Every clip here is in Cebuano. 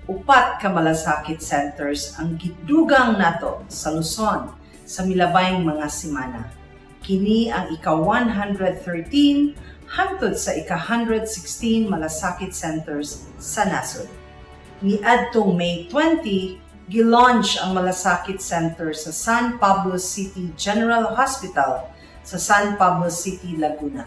Upat ka malasakit centers ang gidugang nato sa Luzon sa milabayng mga semana. Kini ang ika-113 hangtod sa ika-116 malasakit centers sa nasod. Niadtong May 20, gilaunch ang Malasakit Center sa San Pablo City General Hospital sa San Pablo City, Laguna.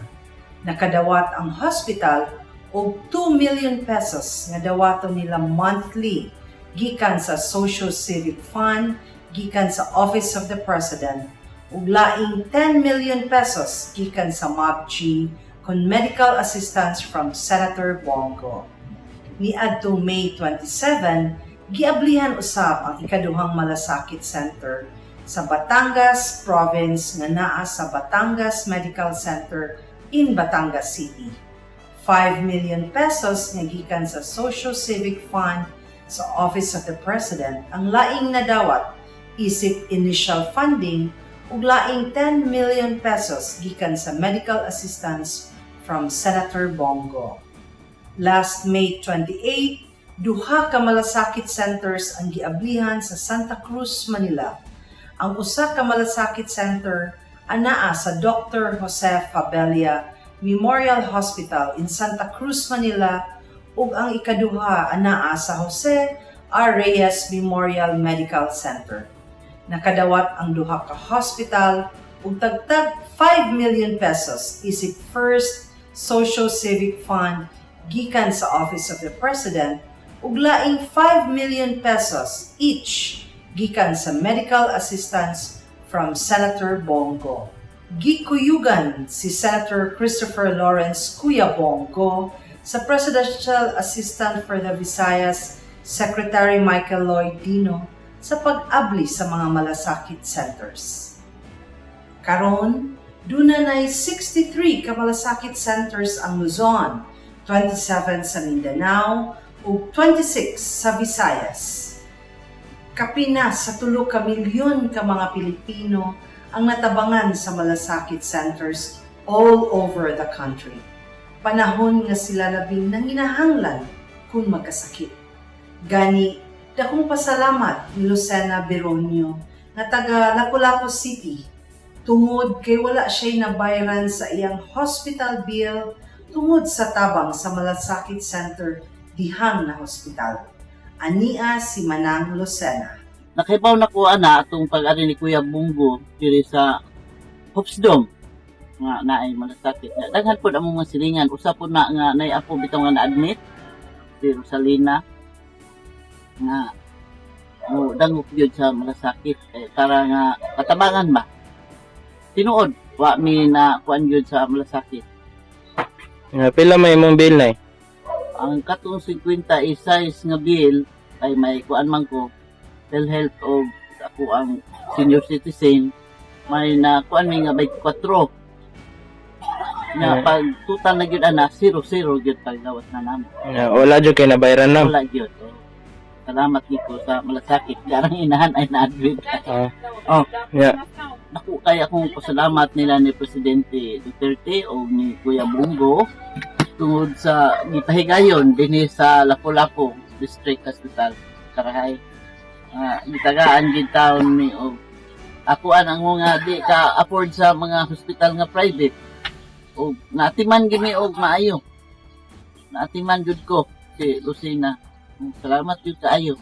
Nakadawat ang hospital og 2 million pesos nga dawaton nila monthly gikan sa Social Civic Fund gikan sa Office of the President ug laing 10 million pesos gikan sa MOPG kon medical assistance from Senator Bong Go. Niadtong May 27, giablihan usab ang ikaduhang Malasakit Center sa Batangas Province nga naa sa Batangas Medical Center in Batangas City. 5 million pesos nga gikan sa Social Civic Fund sa Office of the President ang laing nadawat isip initial funding ug laing 10 million pesos gikan sa medical assistance from Senator Bong Go. Last May 28, duha ka malasakit centers ang giablihan sa Santa Cruz, Manila. Ang usa ka malasakit center anaa sa Dr. Jose Fabella Memorial Hospital in Santa Cruz, Manila ug ang ikaduha anaa sa Jose R. Reyes Memorial Medical Center. Nakadawat ang duha ka hospital ug tagtag 5 million pesos isip first Social Civic Fund gikan sa Office of the President ug laing 5 million pesos each gikan sa medical assistance from Senator Bong Go. Gikuyugan si Senator Christopher Lawrence Kuya Bong Go sa Presidential Assistant for the Visayas, Secretary Michael Lloyd Dino, sa pag-abli sa mga malasakit centers. Karon, duna nay 63 ka malasakit centers ang Luzon, 27 sa Mindanao ug 26 sa Visayas. Kapina sa 3 ka milyon ka mga Pilipino ang natabangan sa malasakit centers all over the country. Panahon nga sila labing nanginahanglan kung magkasakit. Gani, dakong pasalamat ni Lucena Beronio nga taga Lapu-Lapu City tungod kay wala siya'y nabayaran sa iyang hospital bill tungod sa tabang sa Malasakit Center dihang na hospital. Ania si Manang Lucena. Nakahibaw na ko ana atong pag-ari ni Kuya Bong Go diri sa Hope's Dome nga naay malasakit. Daghan pod among mga silingan. Usa pod na nga naay apo bitaw nga na-admit, si Rosalina, nga mo dangop gyud sa malasakit eh, para nga katabangan ba. Tinuod wa mi na kuan gyud sa malasakit. Nga, pila may imong bill na? Ang katong 56 nga bill ay may kuan man ko, PhilHealth o ako ang senior citizen, may na kuan mi nga 24 nga pag total na gyud ana, 0-0 gyud paggawas na namo. Nga, wala jud kay nabayaran na. Wala gyud, oh. Salamat ko sa malasakit, garang inahan ay na-admit. Oh. Nga, Naku, kaya akong pasalamat nila ni Presidente Duterte o ni Kuya Bong Go tungod sa gipahigayon dinhi sa Lapu-Lapu District Hospital Karahay. Gitagaan gid taon ni og ako ang mga di ka afford sa mga hospital nga private og naatiman gini og maayo. Naatiman jud ko si Lucina. Salamat jud kaayo.